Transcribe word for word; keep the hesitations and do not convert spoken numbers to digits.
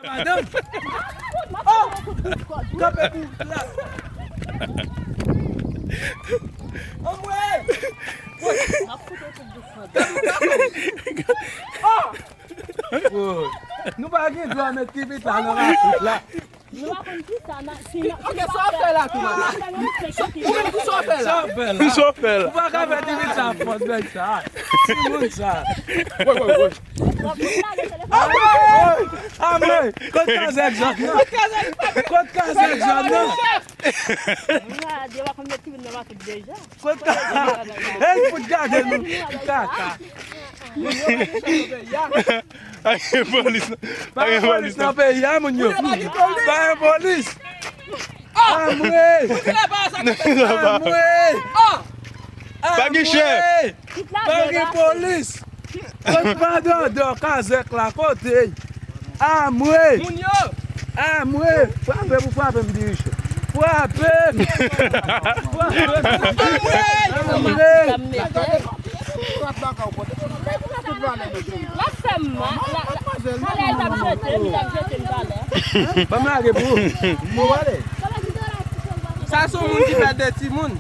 Madanm. Oh! Kanpe pou glas. Anmwey! Oh! Nou pa gen dwa met ti pit la nan lapit la. Nou pa konn kisa na, si na, ok, sa w ap fè la tou, madanm? Ou menm, pou sa w ap fè la? Sa w ap fè la? Pou sa w ap fè la? Ou pa ka fè ti pit sa fòs, nèg sa. Timoun sa. Woy, woy, woy. Amwey, kot kazèk jòn nan? Kot kazèk jòn nan? Mwen a di, w ap met timoun nan lapit deja. Kot ka-, el fout gade nou. Kaka. Pa gen polis, pa gen polis nan peyi a, moun yo. Pa gen polis. Amwey! Amwey! Pa gen chè. Pa gen polis. Kot pa dòdò kazèk la, kote? Amwey! Moun yo! Amwey! Frape pou frape m, dirijan. Frape m! Frape m! Amwey! L ap fè m mal. Talè l t ap jete m, l ap jete m talè. Ban m lage pou ou. Sa se yon moun ki pèdi de timoun.